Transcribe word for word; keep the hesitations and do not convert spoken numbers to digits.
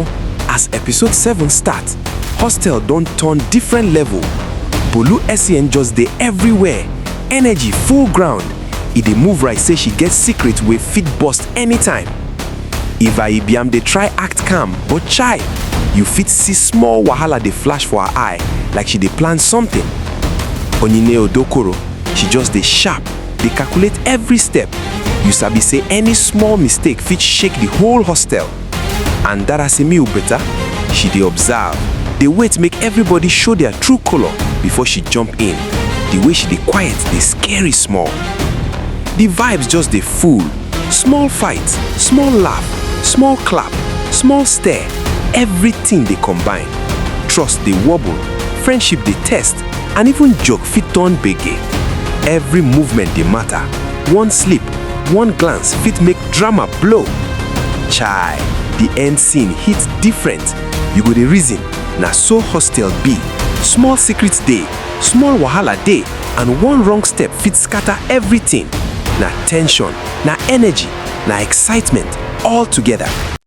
As episode seven start, hostel don turn different level. Bolu S E N just dey everywhere, energy full ground. E dey move like say she get secret wey fit burst anytime. Eva Ibiam dey try act calm, but chai, you fit see small wahala dey flash for her eye, like she dey plan something. Onyine Odokoro, she just dey sharp, dey calculate every step. You sabi say any small mistake fit shake the whole hostel. And Darasimi Ubeta, she dey observe, dey wait make everybody show their true color before she jump in. The way she dey quiet dey scary small. The vibes just dey full. Small fight, small laugh, small clap, small stare. Everything dey combine. Trust dey wobble, friendship dey test, and even joke fit turn gbege. Every movement dey matter. One slip, one glance fit make drama blow. Chai, the end scene hit different. You go dey reason, na so hostel be. Small secret dey, small wahala dey, and one wrong step fit scatter everything. Na tension, na energy, na excitement, all together.